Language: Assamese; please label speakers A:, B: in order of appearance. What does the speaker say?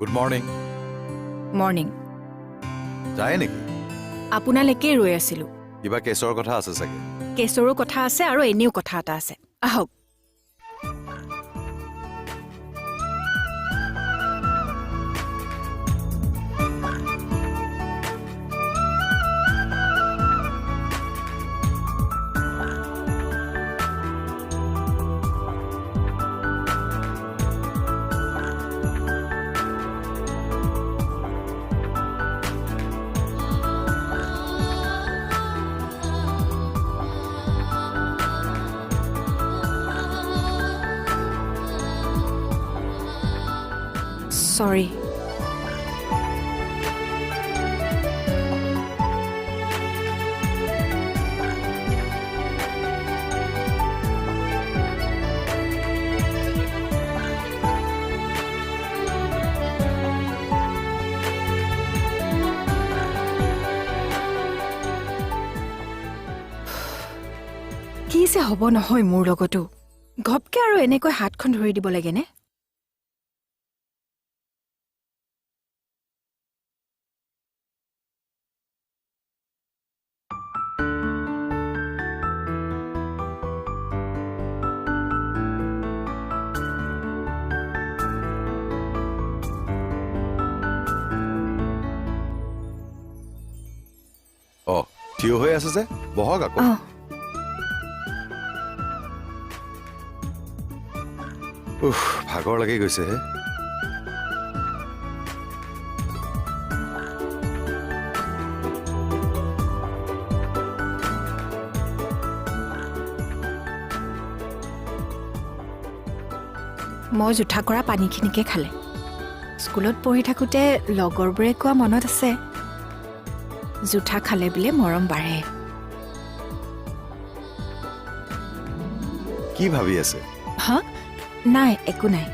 A: Good morning.
B: Morning.
A: যায় নেকি?
B: আপোনালৈকে ৰৈ আছিলোঁ।
A: কিবা কেছৰ কথা আছে চাগে।
B: কেছৰো কথা আছে আৰু এনেও কথা এটা আছে, আহক। চৰি। কি যে হ'ব নহয় মোৰ লগতো, ঘপকে আৰু এনেকৈ হাতখন ধৰি দিব লাগেনে?
A: অ, থিয় হৈ আছে যে, বহক আকৌ। উফ, ভাগৰ লাগি গৈছে হে।
B: মই জোঠা কৰা পানীখিনিকে খালে। স্কুলত পঢ়ি থাকোঁতে লগৰবোৰে কোৱা মনত আছে, জোঠা খালে বোলে মৰম বাঢ়ে।
A: কি ভাবি আছে?
B: হা, নাই, একো নাই।